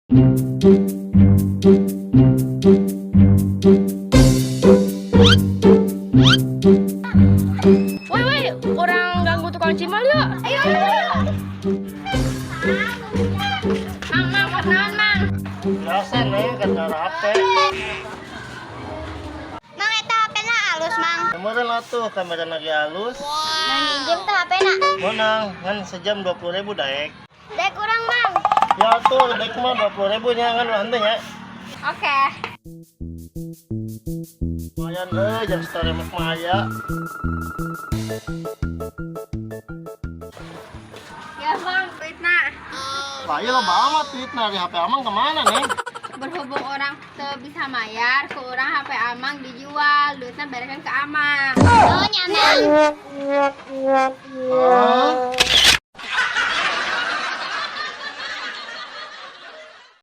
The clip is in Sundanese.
Woi, woi, urang ganggu tukang cimol yuk. Ayo, ayo, ayo. Mang, mang, kenalan, Mang. Biasa nih kan cara HP. Mang, eta HP na alus, Mang. Kemarin lah tuh kamera lagi halus. Mang, injem teh HP na. Menang, kan sejam 20.000 daek. Dek urang, Mang. Ya tuh, dek mah 20.000 nya kan henteu nya. Oke. Lumayan euy, jam setara mah aya. Ya, Mang, duitna. Lah iya loba amat duitna di HP Amang kemana nih? Berhubung urang teu bisa mayar, ku urang HP Amang dijual, duitnya berekan ke Amang. Oh, nya, Mang. Hah?